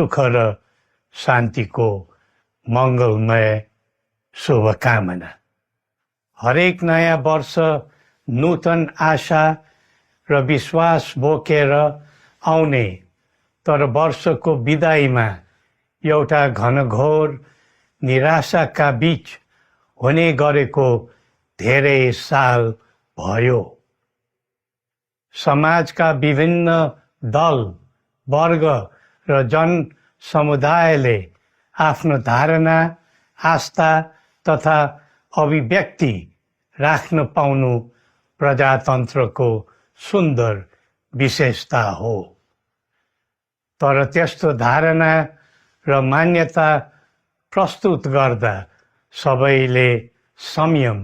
सुख र शान्तिको मङ्गलमय शुभकामना। हरेक नयाँ वर्ष नूतन आशा र विश्वास बोकेर आउने, तर वर्षको बिदाईमा एउटा घनघोर निराशाका बीच हुने गरेको धेरै साल भयो। समाजका विभिन्न दल, वर्ग र जन समुदायले आफ्नो धारणा, आस्था तथा अभिव्यक्ति राख्न पाउनु प्रजातन्त्रको सुन्दर विशेषता हो। तर त्यस्तो धारणा र मान्यता प्रस्तुत गर्दा सबैले संयम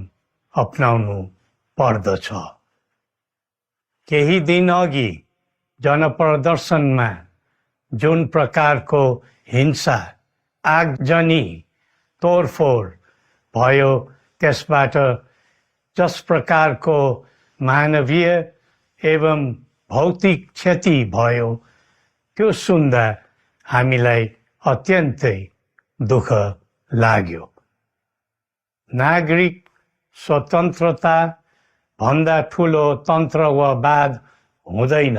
अपनाउनु पर्दछ। केही दिन अघि जनप्रदर्शनमा जुन प्रकारको हिंसा, आगजनी, तोडफोड भयो, त्यसबाट जस प्रकारको मानवीय एवं भौतिक क्षति भयो, त्यो सुन्दा हामीलाई अत्यन्तै दुःख लाग्यो। नागरिक स्वतन्त्रता भन्दा ठुलो तन्त्रवाद हुँदैन।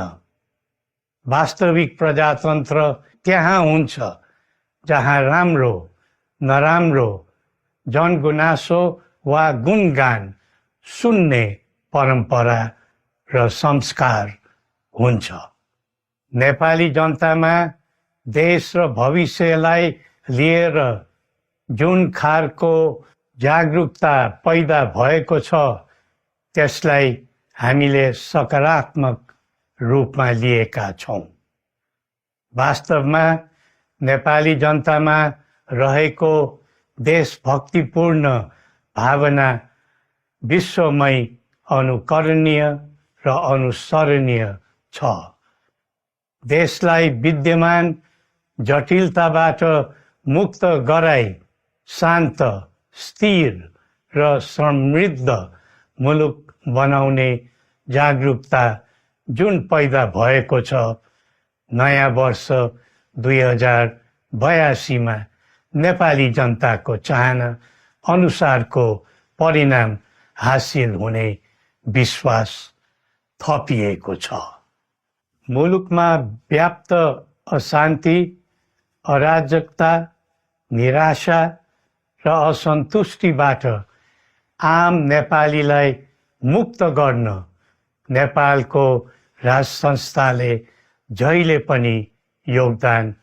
वास्तविक प्रजातन्त्र त्यहाँ हुन्छ जहाँ राम्रो, नराम्रो, जनगुनासो वा गुणगान सुन्ने परम्परा र संस्कार हुन्छ। नेपाली जनतामा देश र भविष्यलाई लिएर जुन खालको जागरुकता पैदा भएको छ, त्यसलाई हामीले सकारात्मक रूपमा लिएका छौँ। वास्तवमा नेपाली जनतामा रहेको देशभक्तिपूर्ण भावना विश्वमै अनुकरणीय र अनुसरणीय छ। देशलाई विद्यमान जटिलताबाट मुक्त गराई शान्त, स्थिर र समृद्ध मुलुक बनाउने जागरुकता जुन पैदा भएको छ, नयाँ वर्ष 2082 मा नेपाली जनताको चाहना अनुसारको परिणाम हासिल हुने विश्वास थपिएको छ। मुलुकमा व्याप्त अशान्ति, अराजकता, निराशा र असन्तुष्टिबाट आम नेपालीलाई मुक्त गर्न नेपालको राज संस्थाले जहिले पनि योगदान